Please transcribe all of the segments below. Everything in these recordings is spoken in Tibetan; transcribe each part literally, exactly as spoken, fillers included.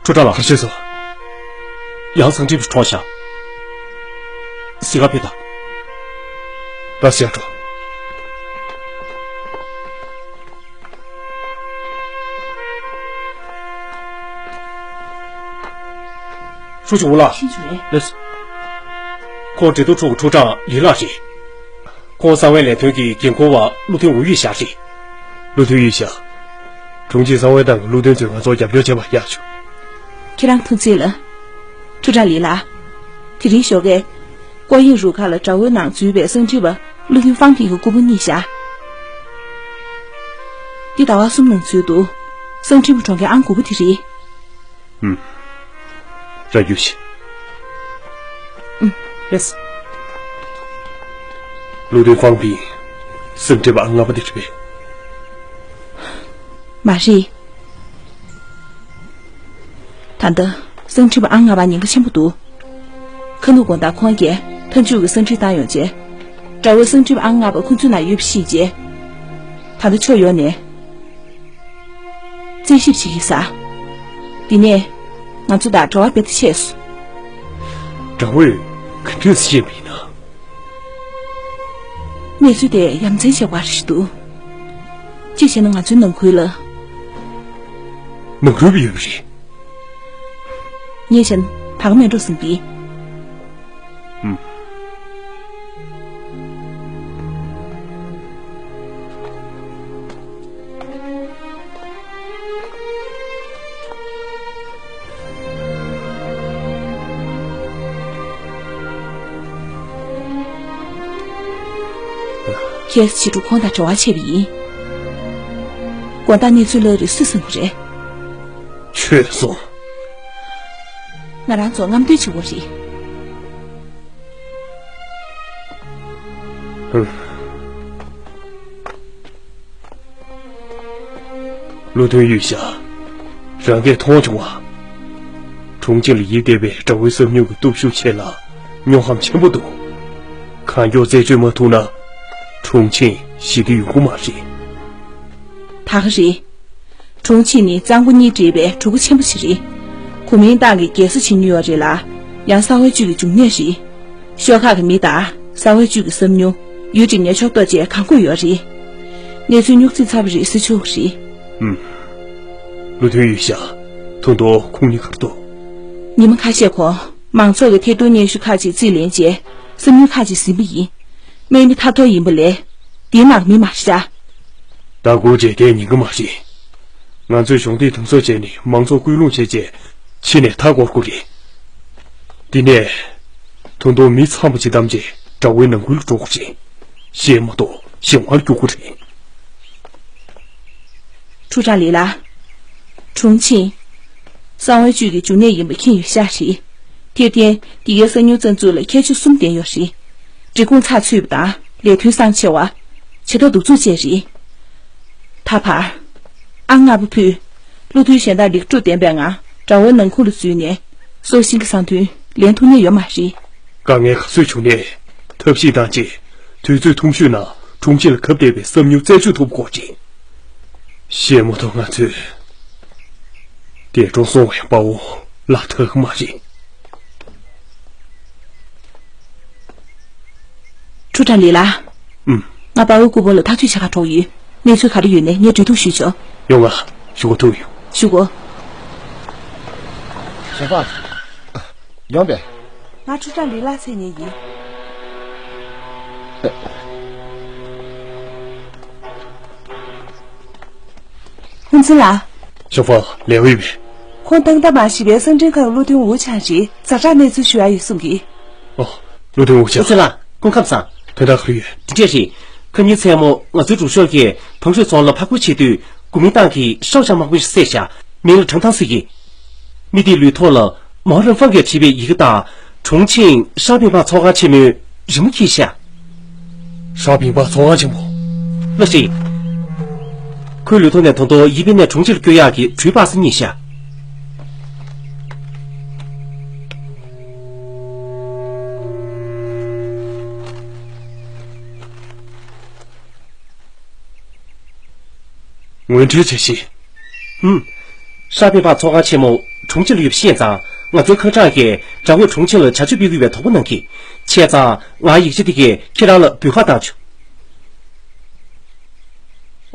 ཁྲུའུ་ཀྲང་ལགས། ག་རེ་བྱས་སོང་། ཡང་གསང་འཕྲིན་པ་གྲོངས་ཤག་གཟིགས་ག་ཕེབས་དང་། ད་ཤག་འགྲོ། ཧྲུའུ་ཅུན་ཝུ་ལགས། ཕྱིན་བྱུང་རེད། ལགས་སོ། ཁོང་འབྲེལ་གཏུག་ཁྲུའུ་གི་ཁྲུའུ་ཀྲང་ལི་ལགས་རེད། ཁོང་གསང་བའི་ལས་དོན་གྱི་འགན་འཁུར་བ་བློ་མཐུན་ཝུའུ་ཡུས་ཞའོ་རེད། བློ་མཐུན་ཡུས་ཞའོ། དྲུང་ཆེ་གསང་བའི་ཏང་གི་བློ་མཐུན་ཚོས་ང་ཚོར་རྒྱབ་སྐྱོར་བྱས་པ་ཡག་བྱུང་། ཁྱེད་རང་ཐུགས་རྗེ་ཆེ་ལགས། ཁྲུའུ་ཀྲང་ལི་ལགས། དེ་རིང་ཞོགས་ཀས། ཀོ་ཡིན་རུ་ཁག་ལ་དགྲ་བོའི་ནང་འཛུལ་བའི་གསང་འཕྲིན་པ་བློ་མཐུན་ཧྥང་ཕིང་གི་སྐུ་ཕུང་རྙེད་ཤག་འདི་ཟླ་བ་གསུམ་ནང་འཛུལ་འདུག་གསང་འཕྲིན་པ་གྲོངས་མཁན་ཨང་དགུ་པ་དེ་རེད། ཨུམ། རང་རྒྱུགས་ཤིག་ཨུམ། ལགས་སོ། བློ་མཐུན་ཧྥང་ཕིང་། གསང་འཕྲིན་པ་ཨང་ལྔ་པ་དེ་རེད་པས། མ་རེད། ད་ལྟ་གསང་འཕྲིན་པ་ཨང་ལྔ་པ་ཉེན་ཁ་ཆེན་པོ་འདུག་ཁ་ནུབ་དགོང་དག་ཁོང་གིས་མཐའ་མཇུག་གི་གསང་འཕྲིན་བཏང་ཡོང་རྗེས། དགྲ་བོའི་གསང་འཕྲིན་པ་ཨང་ལྔ་པ་ཁོང་ཚོའི་ནང་ཡོད་པ་ཤེས་རྗེས། ད་ལྟ་ཕྱོགས་ཡོངས་ནས་རྩད་ཞིབ་བྱེད་ཀྱི་ཡོད་ས། དེ་ནས་ང་ཚོ་དང་འབྲེལ་བ་རྦད་དེ་ཆད་སོང་། དགྲ་བོས་ག་འདྲས་ཤེས་པ་ཡིན་ན། གནས་ཚུལ་དེ་ཡ་མཚན་ཆེ་བ་ཞིག་འདུག་གཅིག་བྱས་ན་ང་ཚོའི་ནང་ཁུལ་ལ། ནང་རུལ་པ་ཡོད་པ་རེད། ངས་བྱས་ན་ད་ག་མེད་འགྲོ་བསམ་གི། ཨུམ། ཁྱེད་ཕྱི་དྲོ་ཁོང་དང་འབྲེལ་བ་བྱས་པ་ཡིན། དགོང་དག་གནས་ཚུལ་བརླག་རེད་སུས་གསན་གྱི་རེད། ཁྱོད་སོང་། ང་རང་ཚོ་རྔམ་སྟོན་བྱེད་དགོས་རེད། ཧུམ། བློ་མཐུན་ཡུས་ཤ། རང་གིས་མཐོང་བྱུང་བ། གྲོང་ཁྱེར་ལ་ཡིབ་བསྡད་པའི་དགྲ་བོའི་གསང་མྱུལ་གྱི་སྟོབས་ཤུགས་ཆེ་ལ་སྨྱོ་ཧམ་ཆེན་པོ་འདུག་གང་མགྱོགས་རྩད་གཅོད་མ་ཐུབ་ན། གྲོང་ཁྱེར་ཞི་བདེ་ཡོང་གི་མ་རེད། ད་ག་རེད། གྲོང་ཁྱེར་ནི་གཙང་པོ་གཉིས་འདྲེས་པའི་གྲུ་གུ་ཆེན་པོ་ཞིག་རེད། གོ་མིན་ཏང་གིས་རྒྱལ་ས་བྱེད་མྱོང་ཡོད་རེད་ལ། ཡང་གསང་བའི་བཅུད་ཀྱི་འབྱུང་གནས་རེད། ཤོག་ཁག་གི་མི་དང་གསང་བའི་བཅུད་ཀྱི་གསང་མྱུལ་ཡུལ་གྱི་ཉེ་ཕྱོགས་ཐམས་ཅད་གང་བཀོད་ཡོད་རེད། གནས་ཚུལ་རྙོག་འཛིང་ཚ་བ་རེད་ཟེར་ཆོག་གི་རེད། ཧུམ། བློ་མཐུན་ཡུས་ཤ། ད་དུང་ཁུངས་སྣེ་ག་རེ་འདུག་ཉི་མ་ཁ་ཤས་གོང་མང་ཚོགས་ཀྱི་ཐད་གཏོང་སྙན་ཞུ་ཁག་ཅིག་རྩིས་ལེན་རྗེས་གསང་མྱུལ་ཁག་ཅིག་ཟིན་པ་ཡིན། སྨན་མི་ཐར་ཐོར་ཡིན་པ་ལས། དེའི་ནང་མི་མ་རེད་ཤག་ད་སྒུག་བྱས་བསྡད་ཉན་གི་མ་རེད། ང་ཚོས་གཞོགས་འདེགས་དམ་བཟུང་བྱས་ནས་མང་ཚོགས་སྐུལ་སློང་བྱས་རྗེས་ཕྱི་ནས་མཐའ་བསྐོར་དགོས་རེད། དེ་ནས་ད་དུང་མི་འཚམ་པོ་ཅིག་བདམས་རྗེས་དགྲ་བོའི་ནང་ཁུལ་ལ་འགྲོ་དགོས་རེད། གཞན་མ་གཏོགས་ཞི་བར་འགྱུར་གྱི་རེད། ཁྲུའུ་ཀྲང་ལི་ལགས། གྲོང་ཁྱེར། གསང་བའི་བཅུད་ཀྱི་འབྱུང་གནས་ཡིན་པ་མཁྱེན་ཡོད་ཤག་རེད། དེར་བརྟེན་འདི་གའི་གསང་མྱུལ་རྩ་འཛུགས་ལ་ཁྱད་ཆོས་གསུམ་ལྡན་ཡོད་རེད། འབྲི་གུང་ཚགས་ཚུད་པ་དང་ལས་དོན་བཟང་ཆེ་བ། བྱེད་ཐབས་གདུག་རྩུབ་བཅས་རེད། ད་བར། ཨང་ལྔ་པ་ཕུད། བློ་མཐུན་གཞན་དག་ལེགས་གྲུབ་ལྡན་པའི་ངང་དགྲ་བོའི་ནང་ཁུལ་ལ་འཛུལ་ནས་སྲོག་ཤིང་གི་གསང་དོན་ལེན་ཐུབ་ནི་ཡོད་མ་རེད། དཀའ་ངལ་ག་ཚོད་བྱུང་ནའི་ཐབས་ཤེས་བཏང་རྗེས་དུས་ཚོད་ཐུང་ཤོས་ནང་གྲོང་ཁྱེར་ལ་ཁ་གཏད་པའི་གསང་མྱུལ་རྩད་གཅོད་ཐུབ་དགོས་རེད། གཞན་མ་གཏོགས་ང་ཚོས་འདས་གྲོངས་སོང་བའི་དཔའ་བོ་བརླག་ཐུབ་ཀྱི་མ་རེད། ཁྲུའུ་ཀྲང་ལི་ལགས། ཨུམ། ང་དཔའ་བོའི་སྐུ་ཕུང་ལ་ཐག་གཅོད་བྱེད་གར་འགྲོ་གི་ཡོད། གནས་ཚུལ་ག་རེ་ཡོད་ནའི་ངས་གྲོས་བསྡུར་ཞུས་ཆོག་ཡོང་ང་། ཞུ་གོ་ཐུག་ཡོང་། ཞུ་གོ། ཞོགས་པ། ཡོང་པས། ང་ཁྲུའུ་ཀྲང་ལི་ལགས་འཚོལ་མཁན་ཡིན། ཧུན་ཚིན་ལགས། ཞོགས་པ་ལེའུ་ཡིན་པས། ཁོང་ཏང་ཏ་མ་ཞི་བའི་གསང་འཕྲིན་ཁང་གི་བློ་མཐུན་ཝུ་ཆང་རེད། ཛ་དྲག་གནས་ཚུལ་ཞུ་ཡ་ཡོད་གསུང་གི། ཨོ། བློ་མཐུན་ཝུ་ཆང་། ཧུན་ཚིན་ལགས། སྐུ་ཁམས་བཟང་། དོན་དག་ག་རེ་ཡོད། འདི་འདྲས་རེད། ཁ་ཉིན་མཚན་མོ་ང་ཚོའི་རུ་ཤོག་གིས་བང་ཧྲོས་རྫོང་ལ་ཕར་རྒོལ་བྱེད་དུས་གོ་མིན་ཏང་གིས་ཤའོ་ཞང་མང་པོ་ཞིག་བསད་བཞག་མིང་ལ་ཁྲང་ཐང་ཟེར་གི། མི་དེའི་ལུས་ཐོག་ལ་མའོ་རང་ཧྥང་གིས་བྲིས་པའི་ཡི་གེ་དང་གྲོང་ཆིང་ཧྲ་པིང་པ་ཚོགས་ཁང་ཆེན་མོའི་རི་མོ་འཁྱེར་ཤག་ཧྲ་པིང་པ་ཚོགས་ཁང་ཆེན་མོ། ལགས་སེ། ཁོའི་ལུས་ཐོག་ནས་ད་དུང་ཡིབ་པའི་ནས་གྲོང་ཁྱེར་སྐྱོད་ཡག་གི་འཕྲུལ་པ་གསར་རྙེད་ཤག་ངོས་འཕྲོད་བྱ་ཞིག་ཧུམ། ཧྲ་པིང་པ་ཚོགས་ཁང་ཆེན་མོ་ གྲོང་ཁྱེར་ལ་ཡོད་པ་ཤེས་ཙང་། ང་ཚོའི་ཁ་གྲངས་ཀྱིས་དགྲ་བོས་གྲོང་ཁྱེར་ལ་བྱ་སྤྱོད་སྤེལ་གྱི་ཡོད་པའི་དོགས་པ་གནང་གི། བྱས་ཙང་ང་ཡིག་ཆ་དེ་གས་ཁྱེད་རང་ལ་འབུལ་ཁ་བཏང་བྱུང་།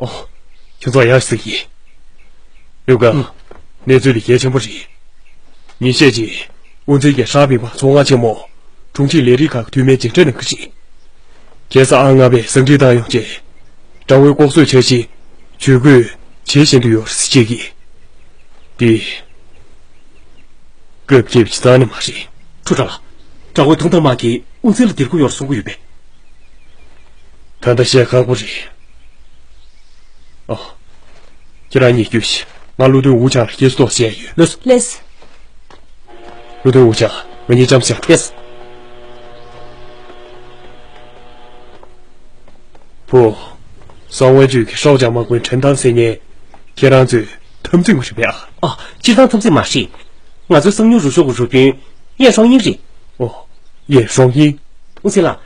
ཨོ། ཁྱེད་ཚོ་ཡར་ཞུ་གི། ཡིན། ལིའུ་ཀ། ཨུ། གནས་ཚུལ་འདི་གལ་ཆེན་པོ་རེད། ཉིན་ཤས་རྗེས། དབུ་འཛིན་གྱིས་ཧྲ་པིན་པ་ཚོང་ཁང་ཆེན་མོ། གྲོང་ཁྱེར་ལས་རིགས་ཁག་གི་འཐུས་མིའི་མཇལ་འཕྲད་གནང་གི་རེད། རྒྱལ་ས་ཨང་ལྔ་པས་ཟིང་འཁྲུག་བཏང་ཡོང་རྗེས། དགྲ་བོའི་ལྐོག་གསོད་བྱ་གཞི། ཇུས་འགོད་བྱེད་བཞིན་དུ་ཡོད་ཟེར་བཤད་ཀྱི། འདི། སྐབས་བརྗེད་པ་ཅིག་རྩ་ནས་མ་རེད། ཁྲུ་ཁྲ་ལགས། དགྲ་བོའི་ཐོང་ཐང་དམག་གིས་དབུ་འཛིན་ལ་འདིར་བསྐུར་ཡོད་གསུང་གི་ཡོད་པས། ད་ལྟ་བཤད་ཁག་པོ་རེད། ཨོ། ཁྱེད་རང་གཉིས་རྒྱུགས་ཤིག་ང་བློ་མཐུན་ཝུ་ཆང་ལ་སྐྱེལ་སོ་ཐོག་བཤད་ཡོད། ལགས་སོ། ལགས་སོ། བློ་མཐུན་ཝུ་ཆང་། ང་གཉིས་འཆམ་བཞག་ལགས་སོ། བུ། གསང་བའི་ཇུས་ཀྱི་ཧྲའོ་ཅང་དམག་དཔོན་ཁྲིན་ཐང་ཟེར་མཁན། ཁྱེད་རང་ཚོའི་འཐབ་འཛིང་པ་རེད་པས་ཨ། ཨ། སྤྱིར་བཏང་འཐབ་འཛིང་མ་རེད། ང་ཚོའི་གསང་ཉུལ་རུ་ཤོག་གི་རུ་དཔོན་ཡེ་ཧྲོང་ཡིན་རེད། ཨོ། ཡེ་ཧྲོང་ཡིན། ཨུ་ཚེ་ལགས།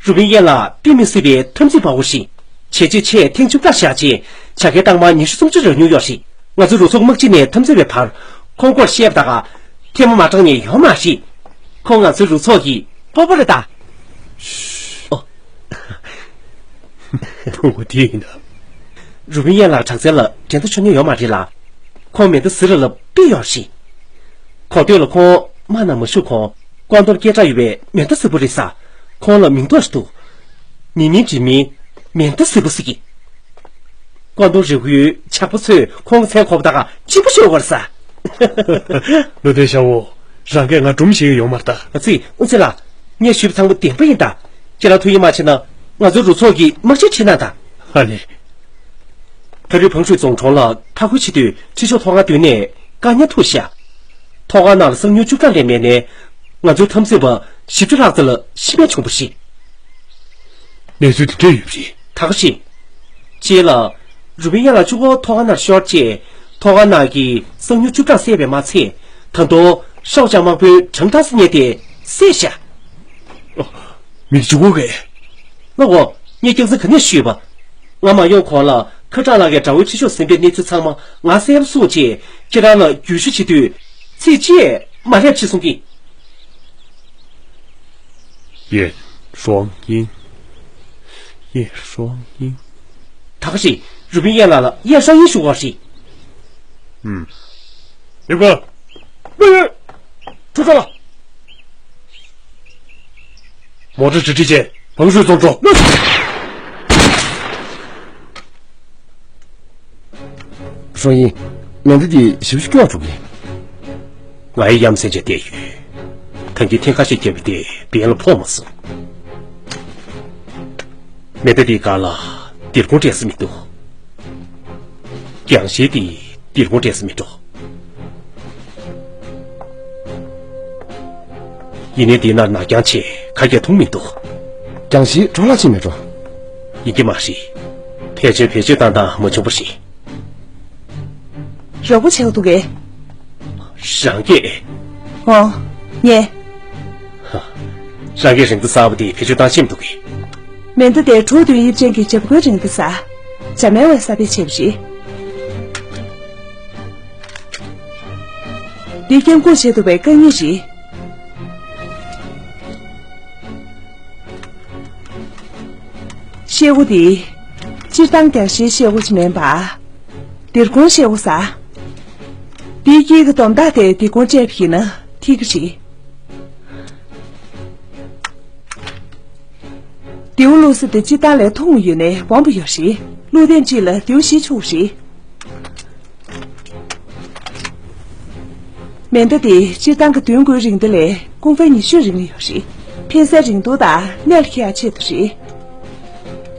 རུ་དཔོན་ཡེ་ལགས་དཔེ་མི་སྲིད་པའི་འཐབ་འཛིང་པ་བོ་རེད། བྱས་རྗེས་ཆེད་ཐེངས་བཅུ་ཕྲག་བཞག་རྗེས་བྱ་དགའི་རྟགས་མ་ཉི་ཤུ་སུམ་ཅུ་རག་མྱོང་ཡོད་རེད། ང་ཚོའི་རུ་ཚོགས་དམག་སྤྱི་ནས་འཐབ་འཛིང་བའི་བར། ཁོང་སྐོར་བཤད་པ་དག་ཐལ་མོ་མ་དྲངས་ནས་ཡོང་མ་རེད། ཁོང་ང་ཚོའི་རུ་ཚོགས་ཀྱི་སྤོབས་པ་རེད་ད། ཨོ། ཕྲུ་གུ་དེ་ཡིན་ན། རུ་དཔོན་ཡན་ལགས་དྲག་རྩལ་ལ་འགྲན་ཟླ་ཆོད་ཉན་ཡོད་མ་རེད་ལ། ཁོང་མེ་མདའ་ཟི་ར་ལ་དཔེ་ཡོད་རེད། གོ་ཐོས་ལ་ཁོང་དམག་ནང་མ་ཞུགས་གོང་ཀོང་ཏུར་སྐད་གྲགས་ཡོད་པའི་མེ་མདའ་སེར་པོ་རེད་ས། ཁོང་ལ་མིང་འདོགས་ཤིག་འདུག་མི་མིན་འདྲེ་མིན། མེ་མདའ་སེར་པོ་ཟེར་གི། ཀོང་ཏུར་རི་ཁུལ་ཇག་པ་ཚོས་ཁོང་གི་མཚན་གོ་བ་ད་ག་གཅིག་པུ་ཤོད་བར་ས། བློ་མཐུན་ཤ་བོ། རང་གིས་ང་སྒྲུང་བཤད་ཀྱི་ཡོད་མ་རེད་ད། ཨ་ཙི། ཨུ་ཚེ་ལགས། ངས་ཞུས་པ་ཚང་མ་བདེན་པ་ཡིན་ད། ཁྱེད་རང་ཐུགས་ཡིད་མ་ཆེས་ན་ང་ཚོའི་རུ་ཚོགས་ཀྱི་དམག་སྤྱིར་ཁྲིད་གནང་དང་། ཧ་ལས། ད་རེས་བང་ཧྲུའེ་རྫོང་གྲོང་ལ་མཐའ་འཁོར་བྱེད་དུས་ཁྲིད་ཕྱོགས་ཐོག་ཁང་མདུན་ནས་བཀག་ཉར་ཐུག་ཤག་ཐོག་ཁང་ནང་ལ་གསང་ཉུལ་བཅུ་ཕྲག་ལས་མེད་ནས། ང་ཚོའི་འཐབ་འཛིང་པ་བཞི་བཅུ་ལྷག་ཙམ་ལ་ཤི་རྨས་བྱུང་བ་རེད། གནས་ཚུལ་དེ་འདྲ་ཡོད་པ་རེད། ད་ག་ཞིག་ཅེས་ལ། རུ་དཔོན་ཡན་ལག་གཅིག་པོ་ཐོག་ཁང་ནང་ཤོར་རྗེས། ཐོག་ཁང་ནང་གི་གསང་ཉུལ་བཅུ་ཕྲག་བསད་པས་མ་ཚད། ད་དུང་ཧྲའོ་ཅང་དམག་དཔོན་ཁྲང་ཐང་ཟེར་མཁན་དེ་བསད་ཤག་མི་གཅིག་པོ་གས། ལགས་འོ། ངས་རྒྱལ་ས་ག་ནས་ཞུས་པ། ང་མ་ཡོང་གོང་ལ་ཁ་གྲངས་ལགས་ཀྱིས་དགྲ་བོའི་ཁྲིད་ཕྱོགས་ཟིན་པའི་གནས་ཚུལ་ཚང་མ་ང་གསལ་པོ་གསུངས་རྗེས། ཁྱེད་རང་ལ་བརྒྱུད་ཞུ་བྱེད་དུས་ཚིག་གཅིག་མ་ལྷག་ཅེས་གསུང་གི། ཡེ་ཧྲོང་ཡིན། ཡེ་ཧྲོང་ཡིན། ད་ག་ཞིག་རུ་དཔོན་ཡན་ལགས་ལ་ཡེ་ཧྲོང་ཡིན་ཞུ་བ་རེད། ཨུམ། ཡེ་ག་ལོ་ཡོད། ཁྲུ་ཁྲ་ལ། མོ་ཊ་གྲ་སྒྲིག་བྱས་བང་ཧྲུའེ་རྫོང་འགྲོ། ཧྲོང་ཡིན། མེ་མདའ་འདི་ཞིབ་ཞིབ་སྐྱོར་འགྲོ་གི། ང་ཡི་ཡ་མཚན་ཅན་བསྡད་ཡོད། ཐང་གི་ཐེངས་ཁ་ཤས་བརྒྱབ་པ་དེ་བེན་ལ་ཕོག་མ་སོང་། མེ་མདའ་འདིའི་སྒང་ལ་སྡེར་ཁུང་སྤྲད་ས་མི་འདུག་རྒྱང་ཤེལ་འདི་སྡེར་ཁུང་སྤྲད་ས་མི་འགྲོ། ཡིན་ནའི་འདི་ནར་ནག་རྐྱང་ཆེ་ཁ་རྒྱ་མཐོང་མི་འདུག་རྒྱང་ཤེལ་འཕྲོ་བརླག་ཕྱིན་མེད་འགྲོ། ཡིན་གྱི་མ་རེད། ཕལ་ཆེར་བེད་སྤྱོད་བཏང་སྟངས་མ་བྱུང་བ་རེད། རོགས་པ་བྱེད་འདུག་གས། རང་གིས། ཨོ། ངས། ཧ། རང་གིས་རིང་ཐུང་གསར་པ་དེ་བེད་སྤྱོད་བཏང་ཤེས་མི་འདུག་གས། མེ་མདའ་དེ་དྲུག་དོན་དབྱིབས་ཅན་གྱི་འཇབ་རྒོལ་རིང་ཐུང་ས། འཇམ་དམའ་བའི་ས་བེད་བྱས་པ་རེད། འདི་སྐྱབས་མགོན་བྱེད་ཐུབ་པའི་རྐང་གཉིས་རེད། ཤེལ་སྒོ་འདི། སྤྱིར་བཏང་རྒྱང་ཤེལ་ཤེལ་སྒོ་ཅིག་མིན་པ། སྡེར་ཁུང་ཤེལ་སྒོ་ཟེར། འདིའི་དཀྱིལ་གྱི་དོམ་དག་དེ་སྡེར་ཁུང་སྤྲད་པ་ཡིན་ན་ཐིག་གི་རེད། མདེའུ་བླུག་ས་དེ་སྤྱིར་བཏང་ལས་ཐུང་ངུ་ཡོད་ནའི་སྦོམ་པོ་ཡོད་རེད། བླུགས་ཐེངས་གཅིག་ལ་མདེའུ་བཞི་འཕྱུར་རེད། མེ་མདའ་དེ་སྤྱིར་བཏང་གི་མདུན་སྒོའི་རིང་ཐུང་ལས་ཀུང་ཧྥེ་ཉི་ཤུ་རིང་ལ་ཡོད་རེད། འཕེན་སའི་རིང་ཐུང་དང་གནད་ལ་འཁེལ་ཡག་ཆེད་དུ་རེད།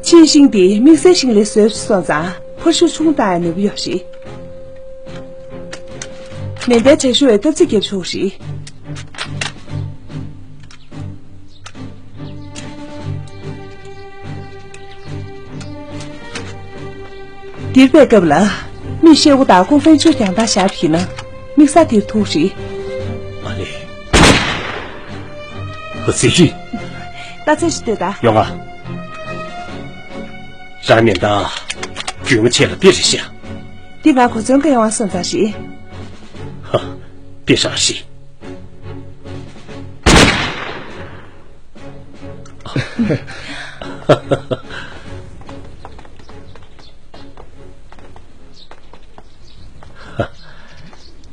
ཆིངས་ཤིང་དེ་དམིགས་བསལ་ཤིང་ལས་བཟོས་སོང་ཙང་འཕར་ཤུགས་ཆུང་བཏང་ཡག་ནུས་པ་ཡོད་རེད། མེ་མདའི་དྲག་ཤུགས་འོས་སྟབས་རྩིས་བརྒྱབ་ཆོག་རེད། འདིར་པའི་སྐབས་ལ། མི་ཤེལ་སྒོ་དང་ཀུང་ཧྥེ་ཆུ་རྒྱང་ཐག་བཞག་པ་ཡིན་ན། དམིགས་ས་དེར་ཐུག་རེད། མ་ལེ། ཧུ་ཙི། རྟ་ཚེ་ཞིག་ལྟོས་དང་། ཡོང་ང་། རང་མེ་མདའ། རྒྱུས་མངའ་ཆེ་ལ་དཔེ་རེད་ཤག་འདི་ང་གོ་མཚོན་ག་ཡོང་བ་སོང་ཙང་རེད། ཧ། པེ་ཧྲང་ཧྲི།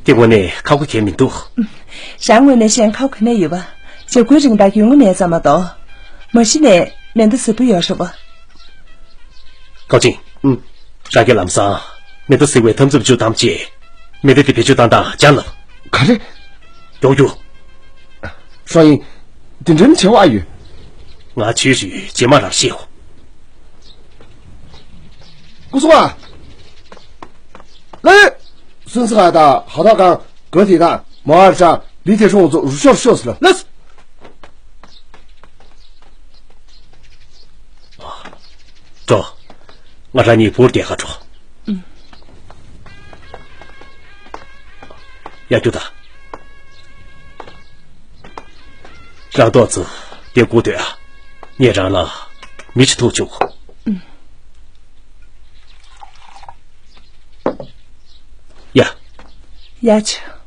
དེ་དངོས་གནས་ཁག་པོ་གང་ཡང་མི་འདུག། ཞང་ངོས་ནས་བཤད་ན་ཁག་པོ་ག་ནས་ཡོད་པ། འཇབ་རྒོལ་རིན་ཐང་ཡོང་གི་མེད་ཙམ་མ་གཏོགས། མ་གཞི་ནས་མེ་མདའ་གཟབ་པོ་ཡོད་རེད་པ། ཀའོ་ཅིན། ཨུམ། རང་གིས་ལམ་སང་མེ་མདའ་གཟིགས་པའི་འཐབ་འཛིང་བཅུ་ཐམ་བཅས། མེ་མདའ་དེ་བེད་སྤྱོད་བཏང་སྟངས་སྦྱང་ལབ། ག་རེ། མགྱོགས་རྒྱུགས། ཧྲོ་ཡིན། དེ་འདྲའི་ཆེ་བ་ཡོད། ང་ཆུང་དུས་རྗེས་མ་རང་ཤེས་གོ། སྐུ་སྲུང་ཨ། ལེ། སུན་སི་ཧ་དང་ཧ་ཐོ་ཁང་ག་དེ་དང་མ་བར་ཅང་ལི་ཐེ་ཧྲོང་ཚོ་རུ་ཤོར་ཤོར་སི་ལ་ལེ། འགྲོ། ང་རང་གཉིས་བུར་བསྡད་ག་འགྲོ། ཨུམ། ཡ་རྒྱུ་ད། རང་ཐོག་ཚོ་དེ་སྒུག་སྡོད་ཨ། ངས་རང་ལ་མི་ཅིག་ཐུག་བཅུག། ཨུམ། ཡ། ཡ་ཆུ།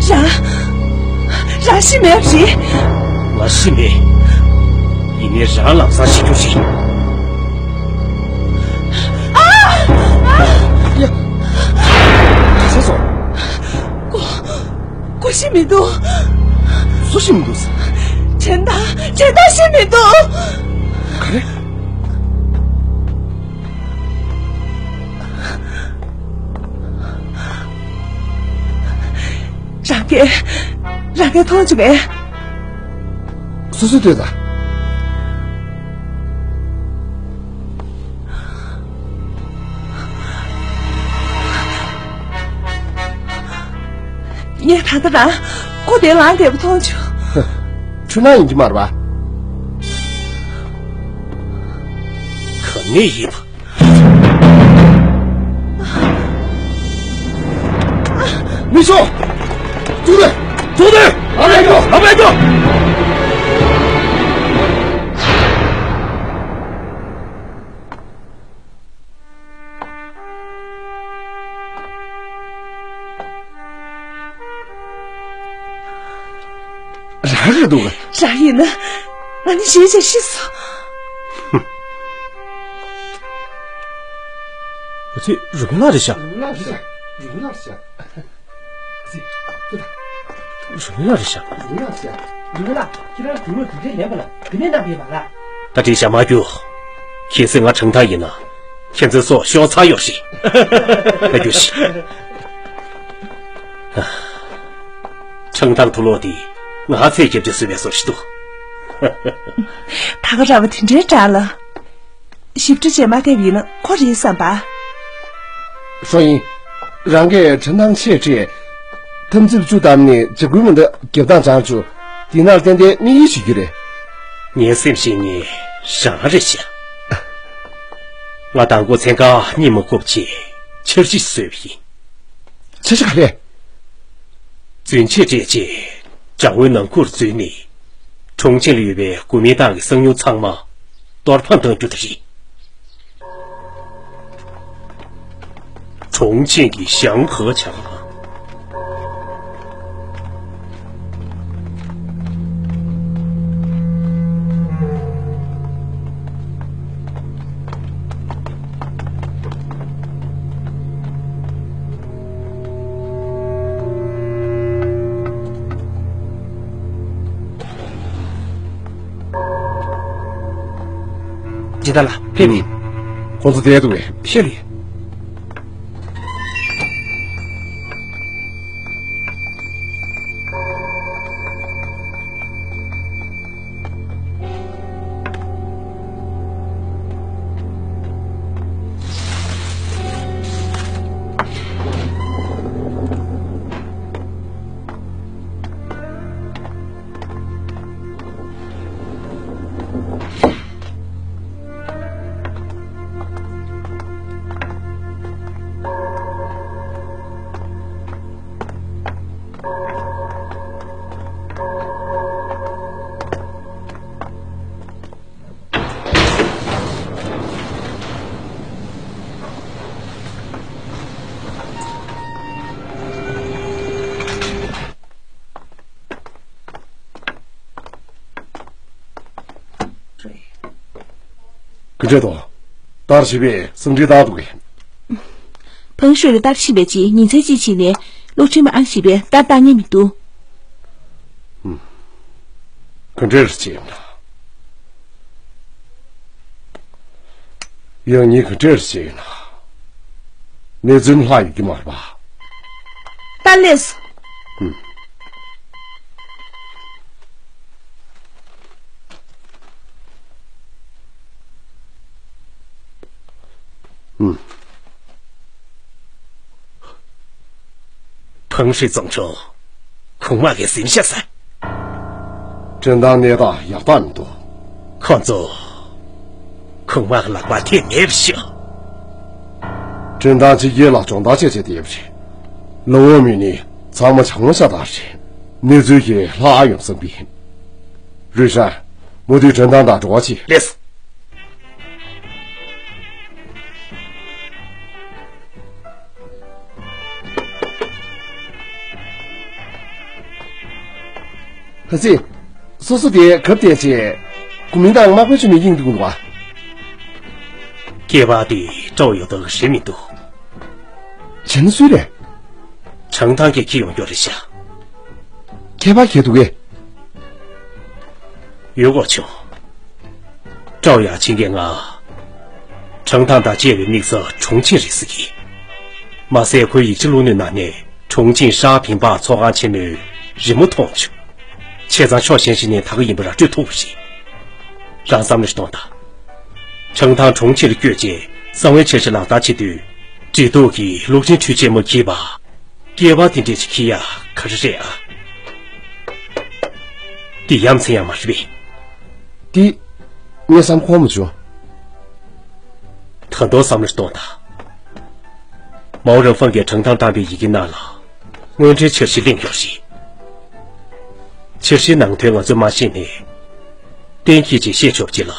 རང་། རང་ཤི་མེད་པ་རེད། ང་ཤི་མེད། ཡིན་ནའི་རང་ལམ་སང་ཤི་རྒྱུ་རེད། ཨ། ཨ། ཡ། ག་རེ་སོང་། ཁོ། ཁོ་ཤི་མི་འདུག། སུ་ཤི་མི་འདུག་ཟེར། ཁྲིན་ཏང་། ཁྲིན་ཏང་ཤི་མི་འདུག། ག་རེ། རང་གིས། རང་གིས་མཐོང་བྱུང་ངས། སོ་སོས་ལྟོས་དང་། ངས་ད་ལྟ་རང་ཁོ་དེ་ལངས་བསྡད་པ་མཐོང་བྱུང་། འཁྲུལ་སྣང་ཡིན་གྱི་མ་རེད་པ། ག་ནས་ཡིན་པ། མི་ཤོག་ཅུག་ནས། ཅུག་ནས། ལབ་མེད་ཀྱོ། ལབ་མེད་ཀྱོ། རང་རེད་འདུག། རང་ཡིན་ན། ང་ནི་ཞེད་བྱས་ཤི་སོང་། ཨ་ཙི། རུས་སྦལ་རེད་ཤག། རུས་སྦལ་རེད་ཤག། རུས་སྦལ་རེད་ཤག། རུས་སྦལ་རེད་ཤག། རུས་སྦལ་རེད་ཤག། རུས་སྦལ། ཁྱེད་རང་དུག་ལོག་དེ་འདྲའི་ལེན་པ་ལ་དེ་ནས་གནང་གི་མ་རེད། ད་དྲིས་བཞག་མ་རྒྱུག། གལ་སྲིད་ང་ཁྲང་ཐང་ཡིན་ན། ཁྱེད་ཚོའི་སྲོག་ཤོར་ཚར་ཡོད་རེད། ཨ་རྒྱུགས་ཤིག། ཁྲང་ཐང་དུག་ལོག་དེ་ང་ཚོས་རྒྱབ་ཀྱི་བཟོས་པའི་བཟོ་ཞིག་འདུག། ད་ག་ར་བ་དེ་འདྲའི་དྲག་ལ། ཞིབ་ཕྲ་བྱས་མ་བལྟས་པ་ཡིན་ན་ཁོ་རེད་བསམ་པ། ཧྲོ་ཡིན། རང་གིས་ཁྲིན་ཐང་ཆེད་ཁྲིད། འཐབ་འཛིང་བཅུ་བདམས་ནས་འཇབ་རྒོལ་མེ་མདའ་རྒྱབ་སྟངས་སྦྱང་བཅུག། དེ་ནས་ཏན་ཏན་དམིགས་ཡུལ་བྱེད་རྒྱུ་རེད། ངའི་སེམས་ཤེས་མཁན་རང་རེད་ཤག། ང་མདང་དགོང་མཚན་གང་གཉིད་མ་ཁུག་བྱས་འཆར་གཞི་བཟོས་པ་ཡིན། འཆར་གཞི་ག་རེ། རྫུན་ཆས་སྤྲད་རྗེས་ཅང་ཝེ་ནང་ཁུལ་འཛུལ་ནས། ཁྲུང་ཆིང་ལ་ཡོད་པའི་གུ་མིན་ཏང་གི་གསང་ཉུལ་ཚང་མ་གཏོར་ཕམ་གཏང་རྒྱུ་དེ་རེད། ཁྲུང་ཆིང་གི་ཞང་ཧེ་ཆང་། ཇི་ལྟར་ལ་ཕེབས་ཡིན། ཁོང་ཚོ་བསྡད་འདུག་གས། ཤེས་རེད། ག་འདྲ་འདུག་ལྟ་བཞིན་པས་སང་ཁྲིན་བཏང་འདུག་གས། ཕང་ཤོས་ལ་ལྟ་བཞིན་པའི་རྗེས་ཉིན་མཚན་གཅིག་ཕྱིན་ནས་སློབ་ཁྲིད་མ་ཨང་བཞི་པའི་ལྟ་བཏང་ངེས་མི་འདུག་ག་འདྲ་རེད་ཅེས་ཡོང་ན། ཡང་ཉིན་ག་འདྲ་རེད་ཅེས་ཡོང་ན། གནས་ཚུལ་ལྷག་ཡོད་ཀྱི་མ་རེད་པ། ལྟ་ལེགས། ཕང་ཧྲི་ཙང་ཆོ། གོང་མ་གིས་ཟིན་ཤག་ཟེར། འགྲན་སྟངས་གནས་སྟངས་ཡག་ཐག་མི་འདུག་ཁོང་ཚོ། གོང་མ་གི་ལག་པར་ཐེབས་མེད་པ་ཤོད། འགྲན་སྟངས་ཕྱི་རྒྱལ་ལ་སྦྱོང་བརྡར་བྱས་བྱས་བསྡད་པ་རེད། ལོ་འོ་མི་ནི་ཚང་མ་བྱང་ཤ་དག་རེད། གནས་ཚུལ་གྱི་ལྷག་ཡོང་བསམ་པས། རུས་ཧྲན། མུ་མཐུད་འགྲན་སྟངས་དང་འགྲོ་བ་ཆེ། ལེགས། ཧ་ཙི། སོ་སོ་དེ་གབ་བལྟས་བྱས། གོ་མིན་ཏང་དམག་དཔོན་ཆུ་མིག་དབྱིངས་འདུག་འདུག་བ། སྐྱེས་པ་དེ་སྤྲོ་ཡོད་དག་རེད་མི་འདུག་བྱས་ན་སུའི་རེད། ཁྲང་ཐང་གིས་ཁྱེར་ཡོང་རྒྱུ་རེད་ཤག་ཁྱད་པར་གྱི་འདུག་གས། ཡོད་གོ་ཆུང་། ཀྲའོ་ཡ་ཆིང་གིས་ང་། ཁྲང་ཐང་དང་བཅས་པའི་དམིགས་ས་ཁྲུང་ཆིང་རེད་ཟེར་གི། མ་ཟད་ཁོའི་ཡིག་ཆ་བླུགས་ནོའི་ནང་ནས་ཁྲུང་ཆིང་ཧྲ་ཕིང་པ་ཚོགས་ཁང་ཆེན་མོའི་རི་མོ་མཐོང་བྱུང་། བྱས་ཙང་ཕྱོགས་གཞན་ཞིག་ནས་ད་ག་ཡིན་པ་ར་སྤྲོད་ཐུབ་པ་རེད། རང་བསམ་བློ་ཞིག་གཏོང་དང་། ཁྲང་ཐང་ཁྲུང་ཆིང་ལ་བསྐྱོད་རྗེས་གསང་བའི་འཆར་གཞི་ལག་བསྟར་བྱེད་དུས། འབྲེལ་གཏུག་གིས་གློག་འཕྲིན་འཕྲུལ་ཆས་མོ་གིས་པ། སྐྱེས་པ་དེ་འདྲས་ཅིག་ཁྱེར་ཡ་ག་རེ་རེད་ཨ། འདི་ཡ་མཚན་ཡ་མ་རེད་པས། འདི། ངས་བསམ་ཁོམ་མ་བྱུང་། ད་དུང་བསམ་བློ་གཏོང་དང་། མའོ་རང་ཧྥང་གིས་ཁྲང་ཐང་བཏང་པའི་ཡི་གེ་ནང་ལ། དངོས་འབྲེལ་འཆར་གཞི་གླེང་ཡོད་རེད། འཆར་གཞིའི་ནང་དོན་ང་ཚོས་མ་ཤེས་ནས། གཏན་འཁེལ་ཅིག་བཤད་ཆོག་ཅིག་ལ།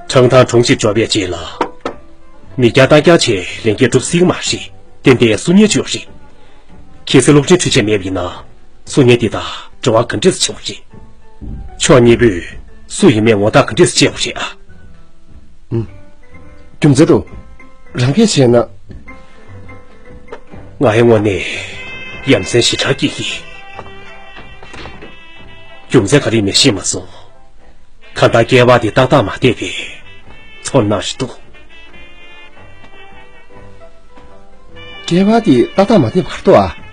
ཁྲང་ཐང་གྲོང་ཁྱེར་འབྱོར་བའི་རྗེས་ལ། མི་རྒྱ་རྟ་རྒྱ་ཆེ་ལས་འགན་སྒྲུབ་སྲིད་མ་རེད། ཏན་ཏན་སུ་ཉེ་ཆོག་རེད། གལ་སྲིད་གློག་འཕྲིན་འཕྲུལ་ཆས་མེད་པ་ཡིན་ན། སུ་ཉེ་དེ་དང་འབྲེལ་བ་ག་འདྲས་ཆེ་བ་རེད། ཕྱོགས་གཉིས་པོས་སུ་ཡིན་མིན་ངོ་ཐག་ག་འདྲས་བཅད་དགོས་རེད་ཨ། ཨུམ། རྒྱུ་མཚན་དུ། རང་སྐད་བཤད་ན། ང་ཡི་ངོ་ནས་ཡ་མཚན་ཞེ་དྲག་སྐྱེ་གི། རྒྱུ་མཚན་ག་རེ་མེད་ཤེས་མ་སོང་། གང་ལྟར་སྐྱེས་པ་དེ་ཏག་ཏག་མ་བསྡད་པས་ཚོར་སྣང་ཞིག་འདུག་སྐྱེས་པ་དེ་ཏག་ཏག་མ་བསྡད་པ་ག་རེ་འདུག་ཨ།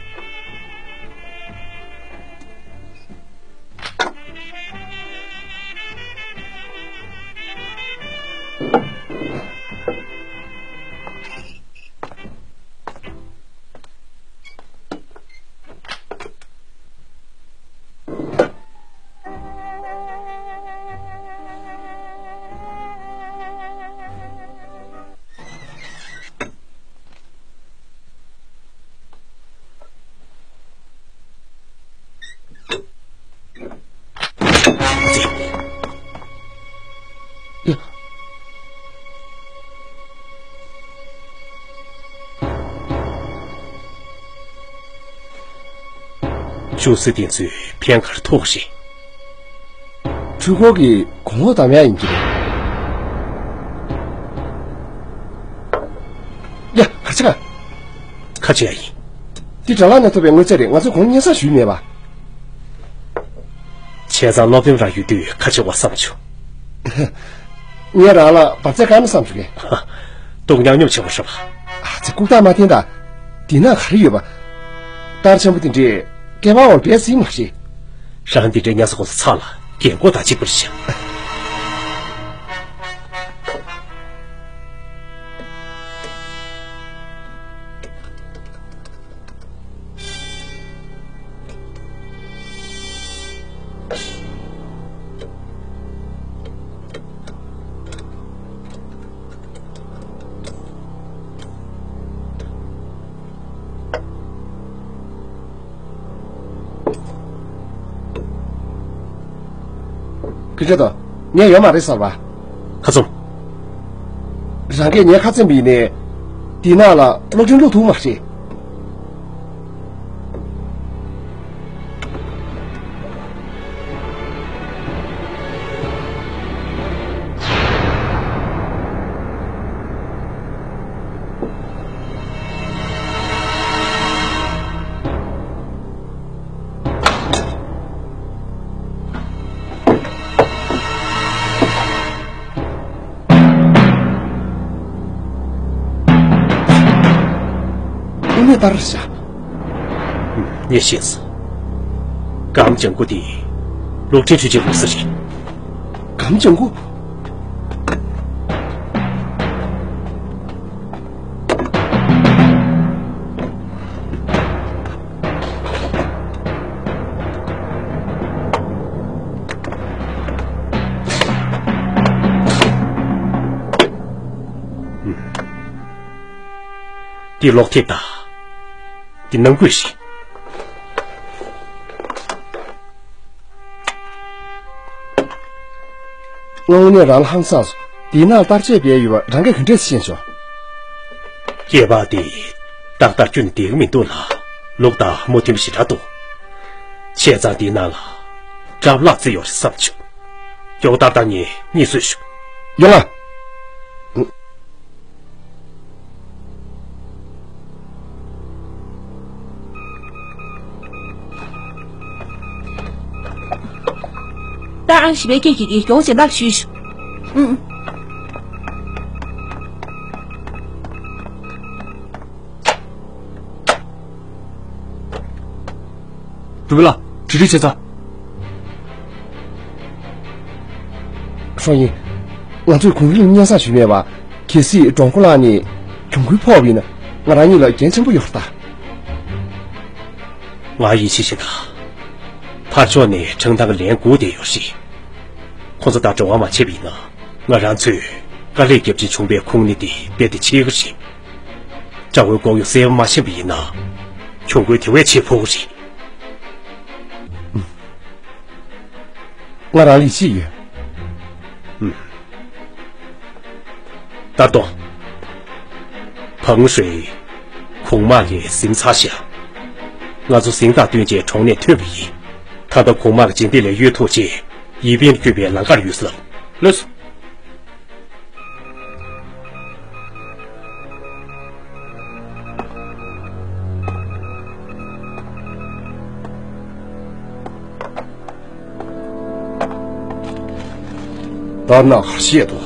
ཅུང་ཟད་དེ་ཚོས་ཕན་ག་རེ་ཐོགས་ཤིག་འཕྲུལ་འཁོར་གྱི་གོང་འོག་དམ་ཡག་ཡིན་གྱི་རེད། ཡ། ག་ཆ་ག་ཁ་ཆེ་ཡ་ཡིན། འདི་དྲ་ལམ་ནས་ཐོབ་པའི་དངོས་རྫས་རེད། ང་ཚོས་གོང་སྙན་སེང་ཞུས་མེད་པ། བྱས་ཙང་སློབ་སྟོན་རང་ཡོད་དུས་ཁ་ཆེ་བ་བསམ་བྱུང་། ངས་རང་ལ་འབབ་ཚད་བཀག་ན་བསམ་བྱུང་གི། སྡུག་མྱངས་སྙོམས་ཆེ་བ་ཧྲ་བ། ཨ་ཙི་ལྐུགས་རྟགས་མ་འཐེན་ད། འདི་ན་ག་རེ་ཡོད་པ། རྟགས་ཆེན་པོ་དེ་འདྲས་སྐལ་བ་བར་བས་སྲིད་མ་ཤེས། རང་འདི་འདྲའི་ཉ་ས་གོ་ས་ཚ་ལ་རྒན་གོག་དང་གཅིག་པར་བྱ། ག་འདྲ་དང་ངས་ཡོད་མ་རེད་ཟེར་བ། ཁ་ཚུམ། རང་གིས་ངའི་ཁ་ཚུམ་པ་ཡིན་ནའི། འདི་ནང་ལ་གློག་འཕྲིན་བླུག་ཐུབ་མ་རེད། དངོས་གནས་ལྟར་བྱ། ངས་ཤེས་སོང་། སྒམ་ལྗང་གུ་དེ་གློག་འཕྲིན་འཕྲུལ་ཆས་འོད་ཟེར་རེད། སྒམ་ལྗང་གུ། འདི་གློག་ཐིག་དང་། འདི་ནང་ཁུལ་ཞིག་དངོས་གནས་རང་ལ་ཧང་སངས་སོང་། འདི་ནང་ལྟར་ཆད་པའི་ཡོད་པ་རང་གིས་ག་འདྲས་ཤེས་བྱུང་། སྐྱེས་པ་དེ་ཏག་ཏག་ཁྱོན་ནས་བསྡད་ཀྱི་མི་འདུག་ལ། ལུག་དང་མུ་མཐུད་པ་ཞེ་དྲག་འདུག་བྱས་ཙང་འདི་ནང་ལ་སྐྲ་བརླག་རྩི་ཡོད་རེད་བསམ་བྱུང་། མགྱོགས་ཏག་ཏག་ངས་གཉིད་གསོས་ཤོག་ཡོང་ང་། ད་ཨང་ཞི་བའི་སྐད་ཀྱིས་ཀྱིས་མགྱོགས་ཅན་ལབ་ཞུས་ཤོག་ཨུང་། རུ་བི་ལ། དྲི་རི་བྱེད་ཚ། ཧྲོ་ཡིན། ང་ཚོས་གུང་རིམ་སྙན་སེང་ཞུས་མེད་པ། གལ་སྲིད་འབྲོང་ཁོ་ལགས་ནས་གྱོང་གུན་ཕོག་པ་ཡིན་ན་ང་རང་ཉིད་ལ་འགན་ཆེན་པོ་ཡོད་རེད་ད། ང་ཡིད་ཆེས་ཤིག་དང་། ཕར་ཕྱོགས་ནས་ཁྲང་ཐང་གི་ལན་སྒུག་བསྡད་ཡོད་རེད། ཁོ་ཚོ་དང་འབྲེལ་བ་མ་བྱས་པ་ཡིན་ན། ང་རང་ཚོས་དཀའ་ལས་བརྒྱབ་ཀྱིན་བྱུང་བའི་ཁུངས་སྣེ་དེ་རྦད་དེ་ཆེ་གི་རེད། དགྲ་བོའི་ལྐོག་གཡོ་གསལ་པོ་མ་ཕྱིན་པ་ཡིན་ན། གྱོང་གུན་དེ་བས་ཆེ་ཕོག་གི་རེད། ང་རང་ལ་ཡིད་ཆེས་ཡོད། ད་དོ། བང་ཧྲོས། གོང་མ་གིས་ཟིན་ཚར་ཤག་ང་ཚོ་ཟིང་རྟགས་བསྟུན་བྱས་གྲོང་ནས་ཐོན་པ་ཡིན། ད་ལྟ་གོང་མ་གི་རྗེས་འདེད་ལས་གཡོལ་ཐུབ་ཆེད་ཡིན་པིན་བསྐྱོད་པའི་ལམ་ཁར་ཡོད་ཟེར་ལབ། ལགས་སོ། ལྟར་ན་ག་རེ་བཤད་དོ།